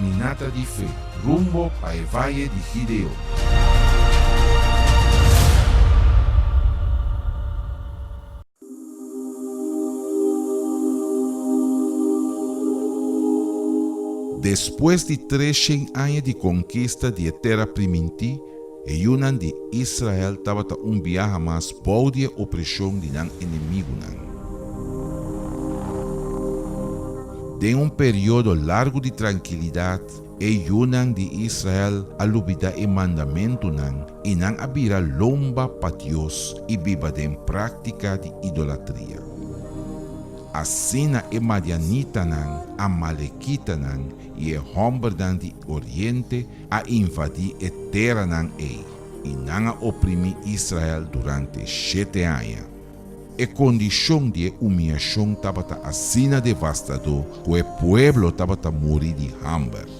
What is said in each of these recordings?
Kaminata di Fe, rumbo pa e Vaye di Gideon. Despues di treshen aña di konkista di e Tera Primintí, e yunan di Israel tabata un biaha mas bou di e opreshon di nan enemigunan. Den un periodo largu di trankilidat, e yunan di Israel a lubidá e mandamentunan i nan a bira lomba pa Dios i biba den práktika di idolatria. Asina e madianitanan, amalekitanan i e hòmbernan di oriente a invadí e teranan ei, i nan a oprimí Israel durante shete aña. E kondishon di e umiashon tabata asina devastadó ku e pueblo tabata muri di hamber.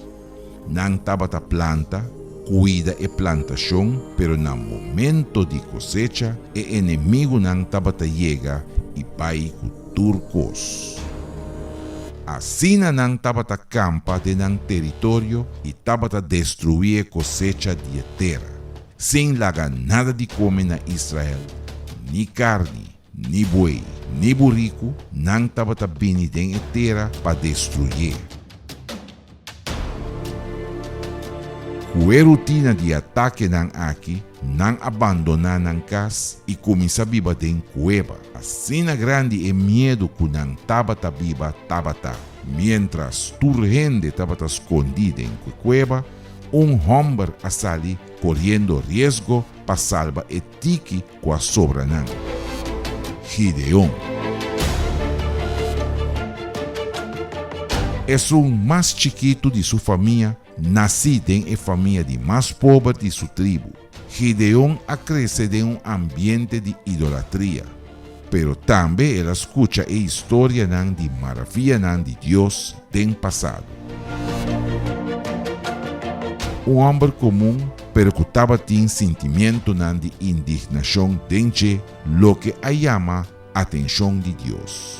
Nan tabata planta, kuida e plantashon, pero na momento di kosecha e enemigunan tabata yega i bai ku tur kos. Asina nan tabata kampa den nan teritorio i tabata destruí e kosecha di e tera, sin laga nada di kome na Israel, ni karni, ni buey, ni buriku, nan tabata bini den e tera pa destruyé. Ku e rutina di atakenan aki, nan a bandoná nan kas i kuminsá biba den kueba. Asina grandi e miedu ku nan tabata biba tabata. Miéntras tur hende tabata skondí den ku e kueba, un hòmber a sali koriendo riesgo pa salba e tiki ku a sobra nan. Gideon. Esun mas chikitu di su famia, nasí den e famia di mas pober di su tribu. Gideon a krese den un ambiente di idolatria, pero tambe el a skucha e historianan di maravianan di Dios den pasado. Un hòmber komun pero ku tabatin sintimientunan di indignashon den dje, loke a yama atenshon di Dios.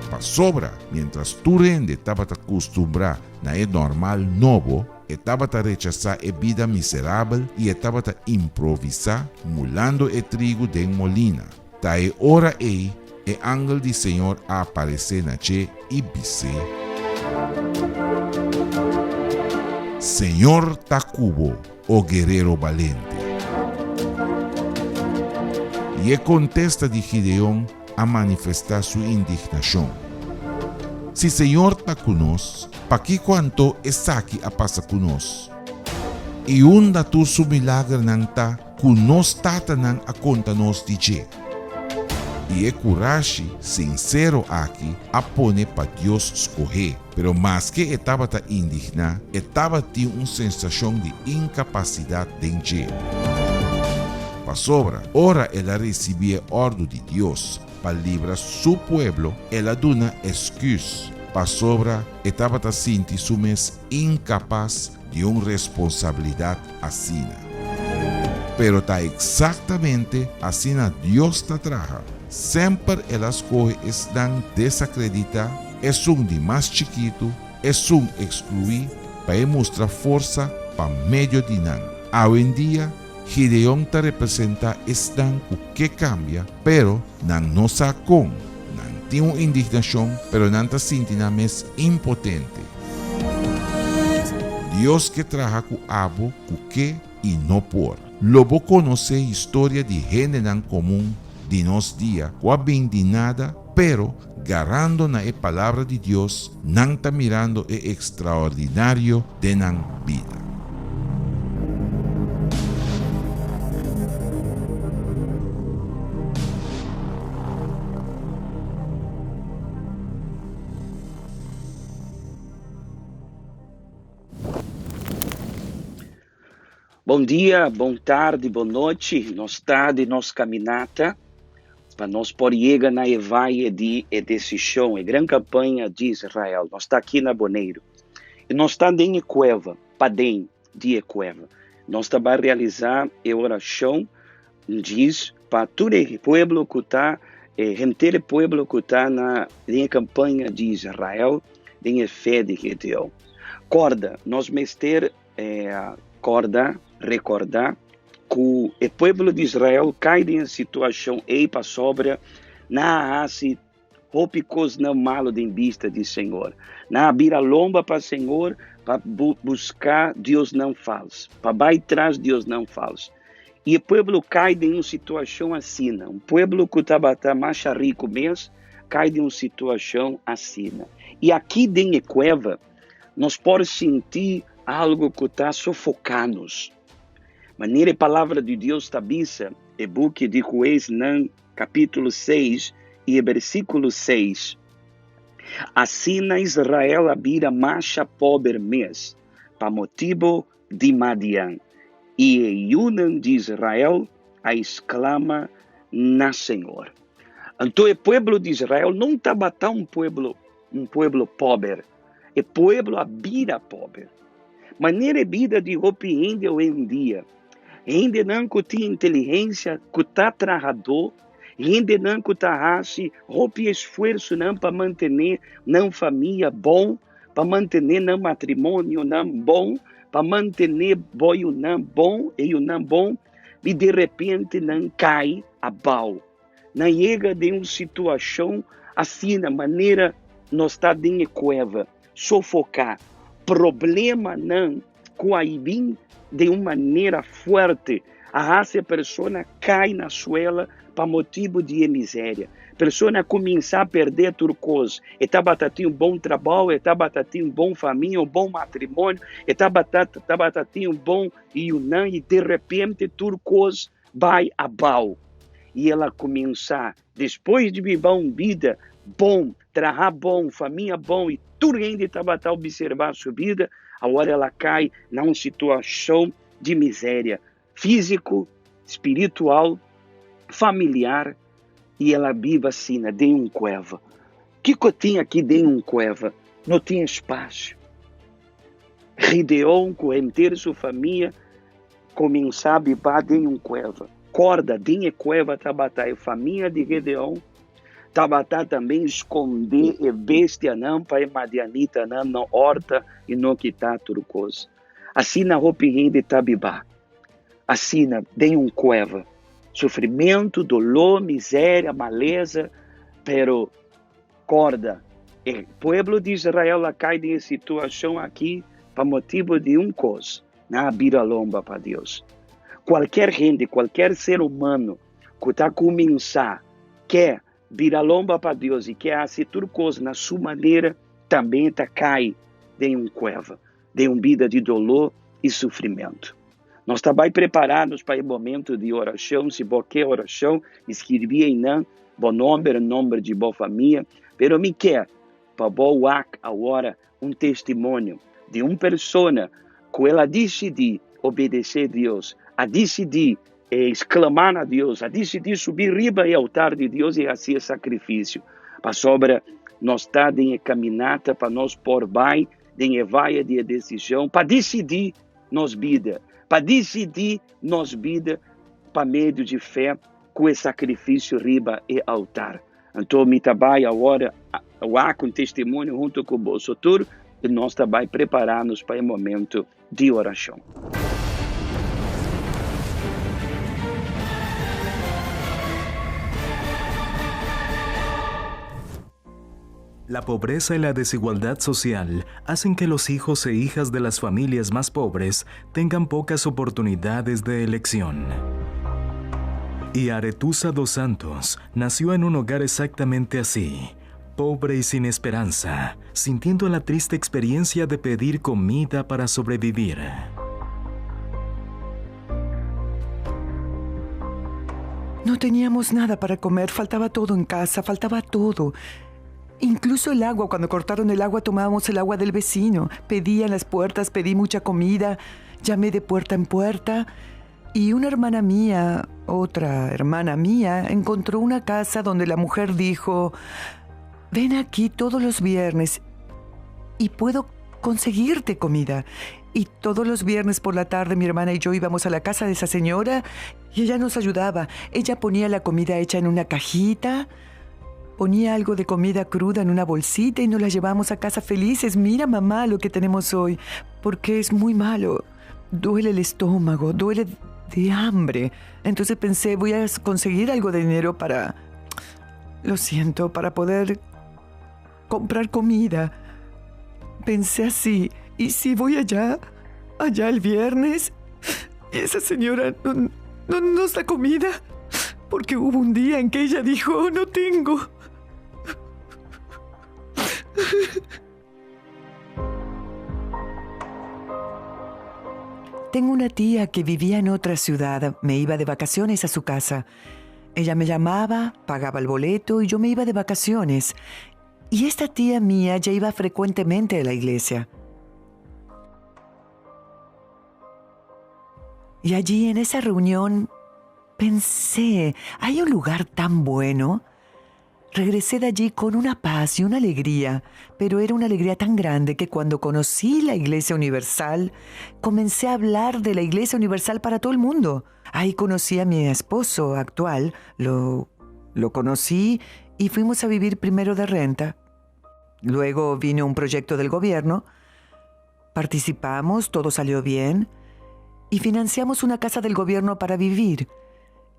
Pasobra miéntras tur hende tabata kustumbrá na e normal nobo, e tabata rechasá e bida miserabel i e tabata improvisá mulando e trigu den molina. Ta e ora ei e angel di Señor a aparesé na dje i bis'é, Señor ta ku bo, o guerero balente. I e kontesta di Gideon a manifestá su indignashon, Si Señor ta ku nos, pakiko anto esaki a pasa ku nos? I unda tur su milagernan ta ku nos tatanan a konta nos di dje. I e kurashi sinsero aki a pone pa Dios skoh'é. Pero maske e tabata indigná, e tabatin un sensashon di inkapasidat den dje. Pasobra, ora el a risibí e òrdu di Dios pa libra su pueblo, el a duna esküs, pasobra e tabata sinti su mes inkapas di un responsabilidat asina. Pero ta eksaktamente asina Dios ta traha. Semper el a skohe esnan desakreditá, esun di mas chikitu, esun ekskluí, pa e mustra forsa pa medio di nan. Awendia, Gideon ta representá esnan ku ke kambia, pero nan no sa kon. Nan tin un indignashon, pero nan ta sinti nan mes impotente. Dios ke traha ku abo ku ke i no por. Lo bo konosé historia di hendenan komun di nos dia ku a bin di nada, pero garando na e Palabra di Dios nan ta mirando e ekstraordinario den nan bida. Bon dia, bon tardi, bon nochi. Nos ta di nos caminata pa nos por yega na e vaye di e decision, e gran campaña di Israel. Nos ta aki na Boneiru. Y nos ta den e cueva, paden di e cueva. Nos ta bai realisa e oracion djis pa tur e pueblo cu ta, e henter e pueblo cu ta na den e campaña di Israel. den e fe di Gedeon. Corda, nos mester corda, recorda, cu e pueblo di Israel cai den e situacion ei pasobra nan a haci hopi cosnan malo den bista di Señor. Nan a bira lomba pa Señor pa busca diosnan fals, pa bai tras diosnan fals. Y e pueblo cai den un situacion asina, un pueblo cu tabata masha rico mes, cai den un situacion asina. Y aki den e cueva, nos por sinti algo cu ta sofoca nos. Manera e Palabra di Dios ta bisa, e buki di Huesnan capítulo 6 y e versículo 6, Asina Israel a bira masha pober mes, pa motibo di Madian, y e yunan di Israel a exclama na Señor. Anto e pueblo di Israel no tabata un pueblo, un pueblo pober. E pueblo a bira pober. Manera e bida di hopi hende hoendia. Hendenan ku tin inteligensia, ku ta trahadó, hendenan ku ta hasi hopi esfuersonan pa mantené nan famia bon, pa mantené nan matrimonionan bon, pa mantené bo yunan bon, e yunan bon, i di repente nan kai abou. Nan yega den un situashon asina manera nos ta den e kueva, sofoká, problemanan ku a bin den un manera fuerte a hasi e persona kai na suela pa motibu di e miseria. Persona a kuminsá pèrdè tur kos. E tabata tin un bon trabou, e tabata tin un bon famia, un bon matrimonio, e tabata tabata tin un bon yunan i derepente tur kos bai abou. I el a kuminsá, despues di biba un bida bon, traha bon, famia bon i tur hende tabata observá su bida, awor el a kai na un situashon di miseria físiko, spiritual, familiar i el a biba asina den un kueva. Kiko tin aki den un kueva? No tin spasio. Gideon ku henter su famia Kuminsá biba den un kueva. Kòrda, den e kueva tabata e famia di Gedeon, tabata tambe skondé e bestianan pa e madianitanan no òrta i no kita tur kos. Asina hopi hende ta biba, asina, den un kueva. Sufrimentu, doló, miseria, malesa, pero kòrda, e pueblo di Israel a kai den e situashon aki pa motibu di un kos, Nan a bira lomba pa Dios. Kualker hende, kualker ser humano ku ta kuminsá ke bira lomba pa Dios i ke hasi tur kos na su manera, tambe ta kai den un kueva, den un bida di doló i sufrimentu. Nos ta bai prepará nos pa e momento di orashon. Si bo ke orashon, skirbi einan bo nomber, nomber di bo famia. Pero mi ke pa bo wak awor un testimonio di un persona ku el a disidí obedesé Dios, a disidí exclamá na Dios, a disidí subí riba e altar di Dios i hasi e sakrifisio. Pasobra nos ta den e kaminata pa nos por bai den e vaye di e desishon pa disidí nos bida, pa disidí nos bida pa medio di fe ku e sakrifisio riba e altar. Anto mi ta bai awor wak un testimonio hunto ku boso tur i nos ta bai prepará nos pa e momento di orashon. La pobreza y la desigualdad social hacen que los hijos e hijas de las familias más pobres tengan pocas oportunidades de elección. Y Aretusa dos Santos nació en un hogar exactamente así, pobre y sin esperanza, sintiendo la triste experiencia de pedir comida para sobrevivir. No teníamos nada para comer, faltaba todo en casa, faltaba todo. Incluso el agua, cuando cortaron el agua tomábamos el agua del vecino. Pedí en las puertas, pedí mucha comida, llamé de puerta en puerta. Y una hermana mía, otra hermana mía, encontró una casa donde la mujer dijo, ven aquí todos los viernes y puedo conseguirte comida. Y todos los viernes por la tarde mi hermana y yo íbamos a la casa de esa señora y ella nos ayudaba. Ella ponía la comida hecha en una cajita. Ponía algo de comida cruda en una bolsita y nos la llevamos a casa felices. Mira, mamá, lo que tenemos hoy, porque es muy malo. Duele el estómago, duele de hambre. Entonces pensé, voy a conseguir algo de dinero para... Lo siento, para poder comprar comida. Pensé así, ¿y si voy allá? Allá el viernes, y esa señora no, no nos da comida, porque hubo un día en que ella dijo, no tengo. Tengo una tía que vivía en otra ciudad, me iba de vacaciones a su casa. Ella me llamaba, pagaba el boleto y yo me iba de vacaciones. Y esta tía mía ya iba frecuentemente a la iglesia. Y allí en esa reunión pensé, hay un lugar tan bueno. Regresé de allí con una paz y una alegría, pero era una alegría tan grande que cuando conocí la Iglesia Universal, comencé a hablar de la Iglesia Universal para todo el mundo. Ahí conocí a mi esposo actual, lo, lo conocí y fuimos a vivir primero de renta. Luego vino un proyecto del gobierno, participamos, todo salió bien y financiamos una casa del gobierno para vivir.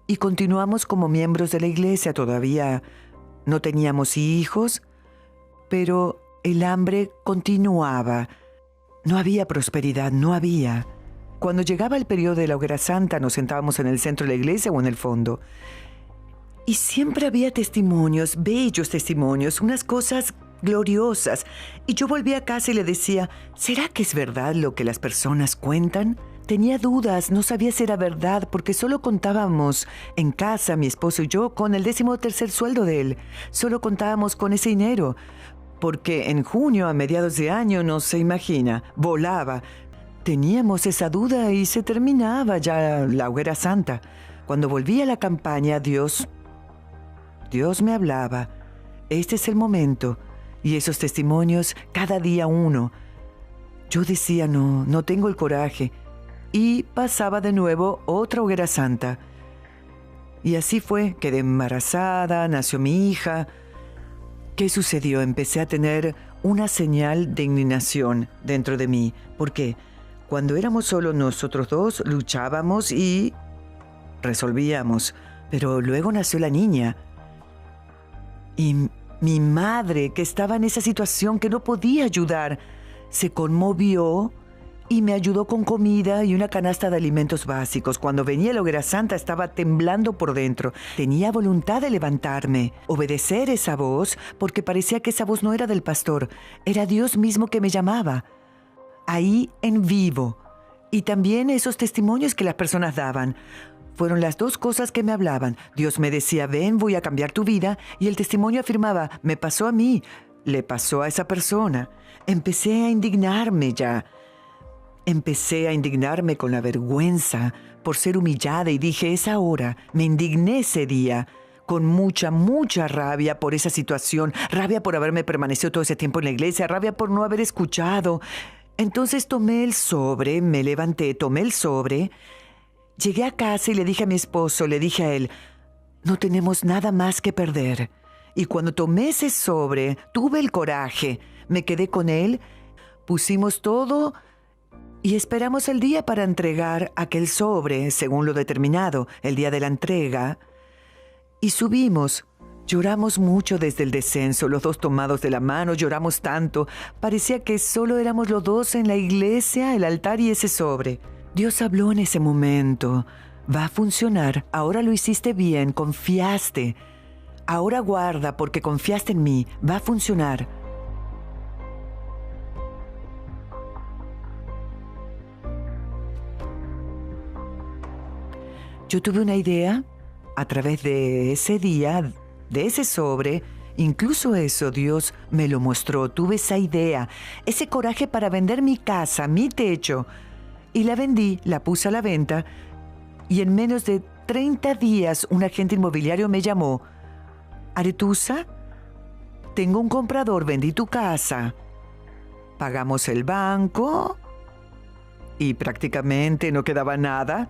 Y continuamos como miembros de la iglesia todavía. No teníamos hijos, pero el hambre continuaba. No había prosperidad, no había. Cuando llegaba el periodo de la hoguera santa, nos sentábamos en el centro de la iglesia o en el fondo. Y siempre había testimonios, bellos testimonios, unas cosas gloriosas. Y yo volví a casa y le decía, ¿será que es verdad lo que las personas cuentan? Tenía dudas, no sabía si era verdad, porque solo contábamos en casa, mi esposo y yo, con el décimo tercer sueldo de él. Solo contábamos con ese dinero, porque en junio, a mediados de año, no se imagina, volaba. Teníamos esa duda y se terminaba ya la hoguera santa. Cuando volví a la campaña, Dios, Dios me hablaba. Este es el momento. Y esos testimonios, cada día uno. Yo decía, no, no tengo el coraje y pasaba de nuevo otra hoguera santa. Y así fue, quedé embarazada, nació mi hija. ¿Qué sucedió? Empecé a tener una señal de indignación dentro de mí, porque cuando éramos solo nosotros dos, luchábamos y resolvíamos. Pero luego nació la niña. Y mi madre, que estaba en esa situación, que no podía ayudar, se conmovió y me ayudó con comida y una canasta de alimentos básicos. Cuando venía la hoguera santa estaba temblando por dentro. Tenía voluntad de levantarme, obedecer esa voz, porque parecía que esa voz no era del pastor, era Dios mismo que me llamaba. Ahí en vivo. Y también esos testimonios que las personas daban. Fueron las dos cosas que me hablaban. Dios me decía, ven, voy a cambiar tu vida. Y el testimonio afirmaba, me pasó a mí, le pasó a esa persona. Empecé a indignarme ya. Empecé a indignarme con la vergüenza por ser humillada y dije, es ahora. Me indigné ese día con mucha, mucha rabia por esa situación, rabia por haberme permanecido todo ese tiempo en la iglesia, rabia por no haber escuchado. Entonces tomé el sobre, me levanté, tomé el sobre, llegué a casa y le dije a mi esposo, le dije a él, no tenemos nada más que perder. Y cuando tomé ese sobre, tuve el coraje, me quedé con él, pusimos todo y esperamos el día para entregar aquel sobre, según lo determinado, el día de la entrega. Y subimos. Lloramos mucho desde el descenso, los dos tomados de la mano, lloramos tanto. Parecía que solo éramos los dos en la iglesia, el altar y ese sobre. Dios habló en ese momento. Va a funcionar. Ahora lo hiciste bien, confiaste. Ahora guarda porque confiaste en mí. Va a funcionar. Yo tuve una idea a través de ese día, de ese sobre, incluso eso Dios me lo mostró. Tuve esa idea, ese coraje para vender mi casa, mi techo. Y la vendí, la puse a la venta y en menos de 30 días un agente inmobiliario me llamó. Aretusa, tengo un comprador, vendí tu casa. Pagamos el banco y prácticamente no quedaba nada.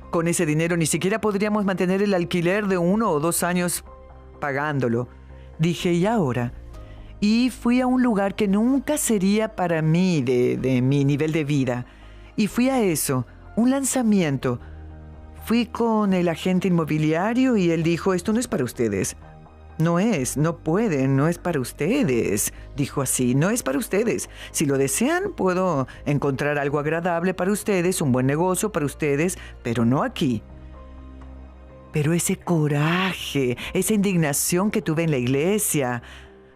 Con ese dinero ni siquiera podríamos mantener el alquiler de uno o dos años pagándolo. Dije, ¿y ahora? Y fui a un lugar que nunca sería para mí de, de mi nivel de vida. Y fui a eso, un lanzamiento. Fui con el agente inmobiliario y él dijo, esto no es para ustedes. No es, no pueden, no es para ustedes. Dijo así, no es para ustedes. Si lo desean, puedo encontrar algo agradable para ustedes, un buen negocio para ustedes, pero no aquí. Pero ese coraje, esa indignación que tuve en la iglesia,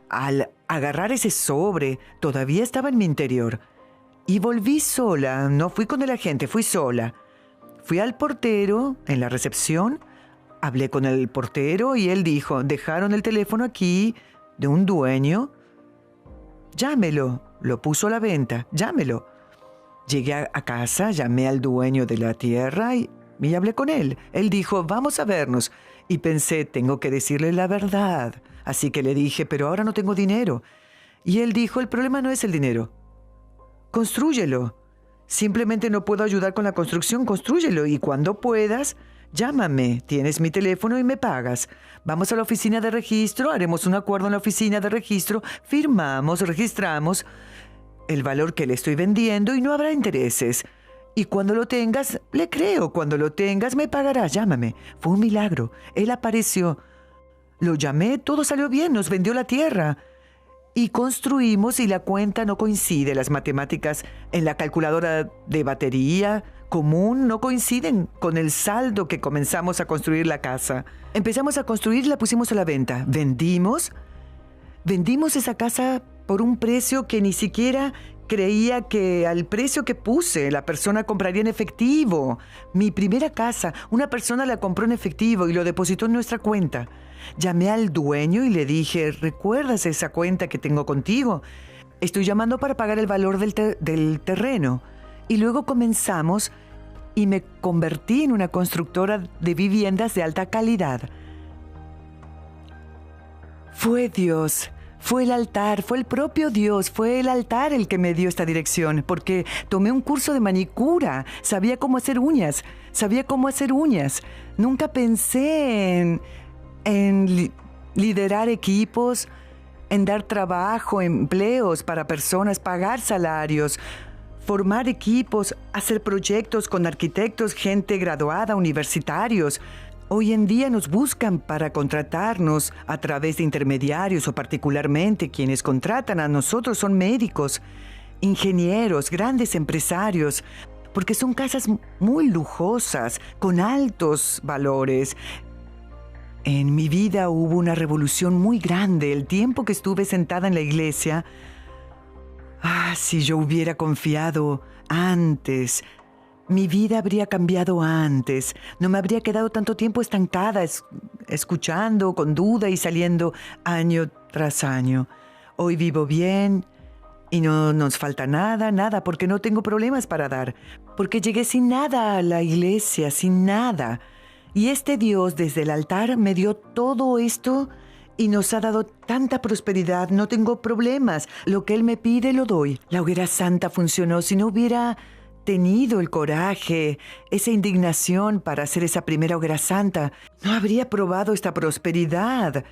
al agarrar ese sobre, todavía estaba en mi interior. Y volví sola, no fui con el agente, fui sola. Fui al portero en la recepción, hablé con el portero y él dijo, dejaron el teléfono aquí de un dueño. Llámelo, lo puso a la venta, llámelo. Llegué a, casa, llamé al dueño de la tierra y, y hablé con él. Él dijo, vamos a vernos. Y pensé, tengo que decirle la verdad. Así que le dije, pero ahora no tengo dinero. Y él dijo, el problema no es el dinero. Constrúyelo. Simplemente no puedo ayudar con la construcción, constrúyelo. Y cuando puedas, llámame. Tienes mi teléfono y me pagas. Vamos a la oficina de registro, haremos un acuerdo en la oficina de registro, firmamos, registramos el valor que le estoy vendiendo y no habrá intereses. Y cuando lo tengas, le creo. Cuando lo tengas, me pagarás. Llámame. Fue un milagro. Él apareció. Lo llamé, todo salió bien, nos vendió la tierra. Y construimos y la cuenta no coincide. Las matemáticas en la calculadora de batería común no coinciden con el saldo que comenzamos a construir la casa. Empezamos a construir y la pusimos a la venta. Vendimos. Vendimos esa casa por un precio que ni siquiera creía que al precio que puse la persona compraría en efectivo. Mi primera casa, una persona la compró en efectivo y lo depositó en nuestra cuenta. Llamé al dueño y le dije, ¿recuerdas esa cuenta que tengo contigo? Estoy llamando para pagar el valor del, del terreno. Y luego comenzamos y me convertí en una constructora de viviendas de alta calidad. Fue Dios, fue el altar, fue el propio Dios, fue el altar el que me dio esta dirección, porque tomé un curso de manicura, sabía cómo hacer uñas, sabía cómo hacer uñas. Nunca pensé en, en liderar equipos, en dar trabajo, empleos para personas, pagar salarios, formar equipos, hacer proyectos con arquitectos, gente graduada, universitarios. Hoy en día nos buscan para contratarnos a través de intermediarios o particularmente quienes contratan a nosotros son médicos, ingenieros, grandes empresarios, porque son casas muy lujosas, con altos valores. En mi vida hubo una revolución muy grande. El tiempo que estuve sentada en la iglesia, ah, si yo hubiera confiado antes, mi vida habría cambiado antes. No me habría quedado tanto tiempo estancada, escuchando con duda y saliendo año tras año. Hoy vivo bien y no nos falta nada, nada, porque no tengo problemas para dar, porque llegué sin nada a la iglesia, sin nada. Y este Dios desde el altar me dio todo esto y nos ha dado tanta prosperidad, no tengo problemas. Lo que Él me pide lo doy. La hoguera santa funcionó. Si no hubiera tenido el coraje, esa indignación para hacer esa primera hoguera santa, no habría probado esta prosperidad,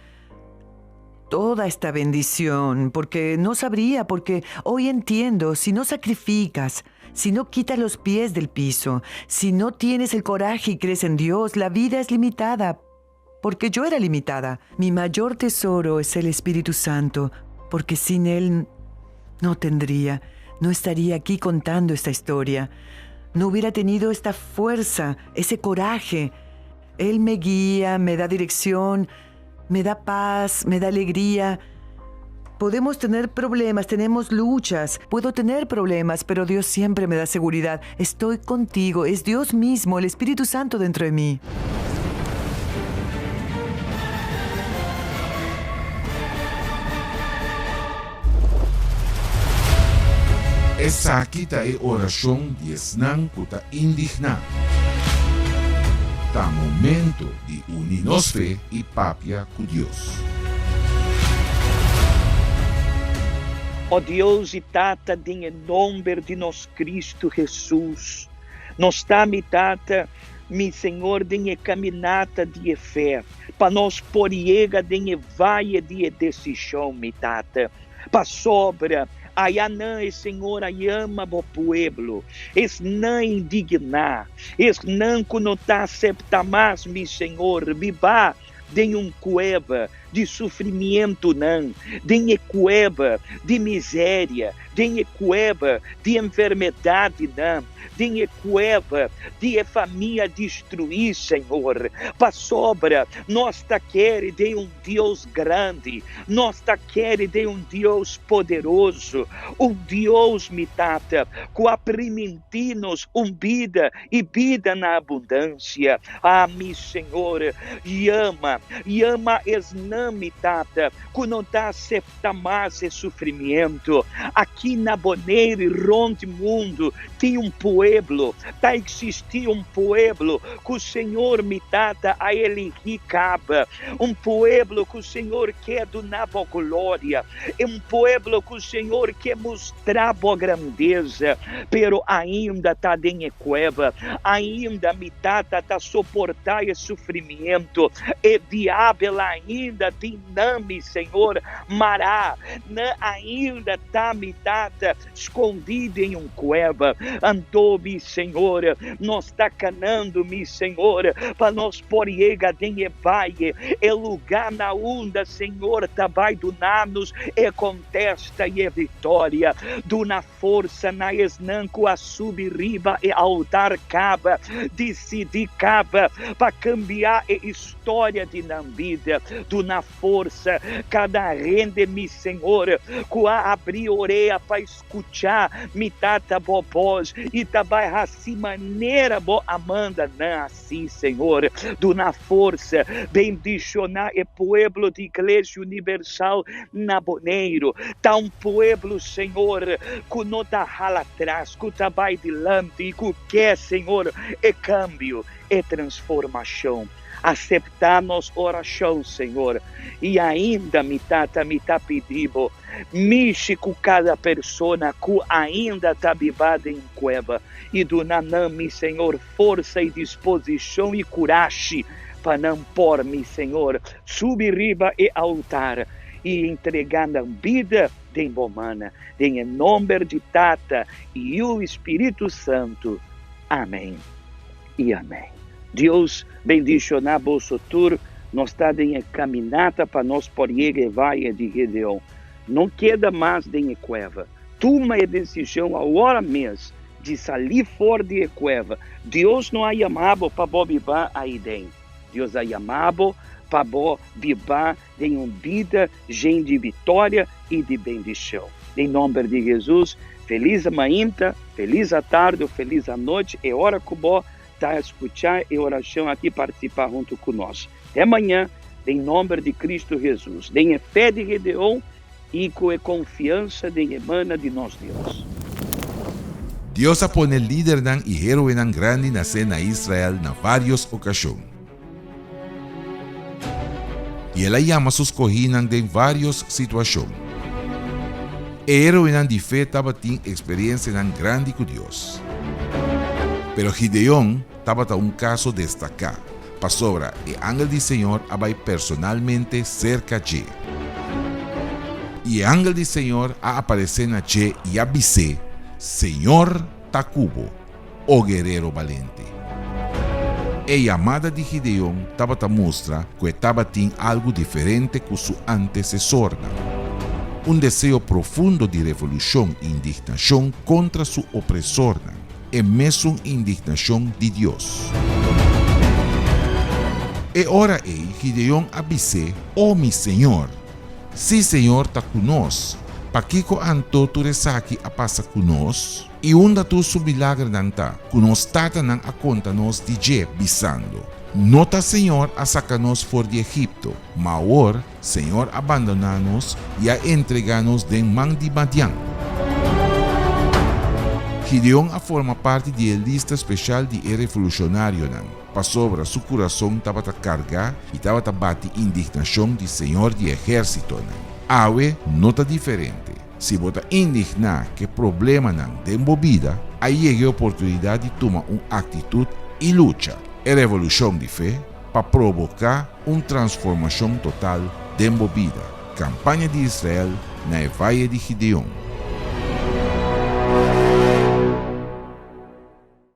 toda esta bendición, porque no sabría, porque hoy entiendo, si no sacrificas, si no quitas los pies del piso, si no tienes el coraje y crees en Dios, la vida es limitada, porque yo era limitada. Mi mayor tesoro es el Espíritu Santo, porque sin Él no tendría, no estaría aquí contando esta historia. No hubiera tenido esta fuerza, ese coraje. Él me guía, me da dirección, me da paz, me da alegría. Podemos tener problemas, tenemos luchas, puedo tener problemas, pero Dios siempre me da seguridad. Estoy contigo, es Dios mismo, el Espíritu Santo dentro de mí. Esaki ta e orashon di esnan ku ta indigná. Ta momento di uni nos fe i papia ku Dios. O Dios i Tata, den e nomber di nos Cristo Jesus, nos ta, mi Tata, mi Señor, den e caminata di e fe, pa nos por yega den e vaye di e decision, mi Tata. Pasobra ayanan e Señor a yama bo pueblo, esnan indigná, esnan ku no ta aseptá mas, mi Señor, bibá den un kueba di sufrimientunan, den e kueba di miseria, den e kueba di enfermedadnan, den e kueba di e famia destruí, Señor, pasobra nos ta kere den un Dios grandi, nos ta kere den un Dios poderoso, un Dios, mi Tata, ku a primintí nos un bida i bida na abundansia. Ah, mi Señor, yama, yama esnan, mi Tata, ku no ta aseptá mas e sufrimiento. Aki na Bonaire i rond mundu tin un pueblo, ta eksistí un pueblo ku Señor, mi Tata, a eligí kaba, un pueblo ku Señor ke duna bo gloria, un pueblo ku Señor ke mustra bo grandeza, pero ainda ta den e cueva, ainda mi Tata ta soporta e sufrimiento, e diabel ainda tin nan, mi Señor, mará, nan ainda ta, mi Tata, Skondí den un kueba. Anto, mi Señor, nos ta kanando, mi Señor, pa nos por yega den e vaye, e lugá na unda Señor ta bai duna nos e kontesta i e viktoria. Duna forsa na esnan ku a subi riba e altar kaba, disidí kaba pa kambia e istoria di nan bida. Duna forsa kada hende, mi Señor, ku a abri orea pa skuchá mi Tata bo bos i ta bai hasi manera bo a manda nan hasi, Señor. Duna forsa, bendishoná e pueblo di Iglesia Universal na Boneiru. Ta un pueblo, Señor, ku no ta hala tras, ku ta bai dilanti i ku ke, Señor, e kambio, e transformashon. Aseptá nos orashon, Señor. I ainda, mi Tata, mi ta pidi Bo, mishi ku kada persona ku ainda ta biba den kueba, i duna nan, mi Señor, forsa i disposishon i kurashi pa nan por, mi Señor, subi riba e altar i entregá nan bida den Bo man. Den e nomber di Tata, Yu i Spiritu Santu. Amèn. I amèn. Dios bendishoná boso tur. Nos ta den e kaminata pa nos por yega e vaye di Gedeon. No keda mas den e kueva. Tuma e desishon awor mes di salí for di e kueva. Dios no a yama bo pa bo biba aiden. Dios a yama bo pa bo biba den un bida jen di vitoria i di bendishon. Den nomber di Hesus, felis mainta, felis atardi o felis anochi, e ora ku bo ta skucha e orashon aki partisipá huntu ku nos. Te maña, den nomber di Kristu Hesus, den e fe di Gedeon i ku e konfiansa den e mana di nos Dios. Dios a pone lidernan i héroenan grandi nasé na Israel na vários okashon. I el a yama su skohínan den vários situashon. E héroenan di fe tabatin eksperensianan grandi ku Dios. Pero Gideon tabata un kaso destaká, pasobra e angel di Señor a bai personalmente serka dje. I e angel di Señor a aparesé na dje i a bis'é, Señor ta ku bo. O guerero balente! E yamada di Gideon tabata mustra ku e tabatin algu diferente ku su antesesornan, un deseo profundo di revolushon i indignashon kontra su opresornan, e mesun indignashon di Dios. E ora ei Gideon a bis'é, O mi señor! Si Señor ta ku nos, pakiko anto tur esaki a pasa ku nos? I unda tur su milagernan ta, ku nos tatanan a konta nos di dje, bisando, No ta Señor a saka nos for di Egipto, ma awor Señor a bandoná nos i a entregá nos den man di Madian. Gideon a forma parti di e lista speshal di e revolushonarionan, pasobra su kurason tabata kargá i tabata bati indignashon di Señor di ehérsitonan. Awe no ta diferente. Si bo ta indigná ku e problemanan den bo bida, a yega e oportunidat di tuma un aktitut i lucha. E revolushon di fe pa provoká un transformashon total den bo bida. Kampaña di Israel na e Vaye di Gideon.